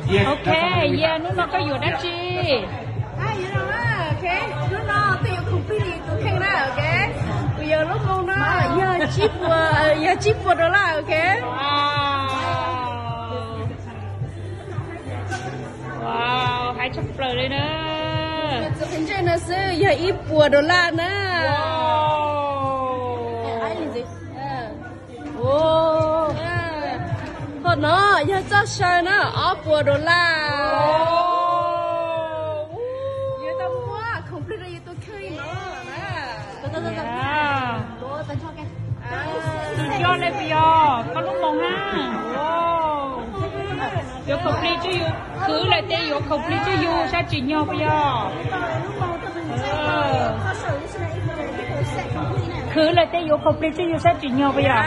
Ok, yeah, hnub no koj yuav dab tsi? Hnub no peb yuav complete li tus kheej na, ok. Kuv yuav lub moo no, yog tsib puas, yog tsib puas dollar, ok. Wow, hais tshaj plaws li na. Txawm qhov ntsej no xwb yog ib puas dollar na. Qhov no yog txoj saw na, ob puas dollar. Yuav tau muab complete rau yus tus kheej no na. Tsis yog li puas yog? Koj lub moo na. Yuav complete tsuj yus, khwv lawm tej yuav complete tsuj yus sab tsim nyog puas yog? Khwv lawm tej yuav complete tsuj yus sab tsim nyog puas yog?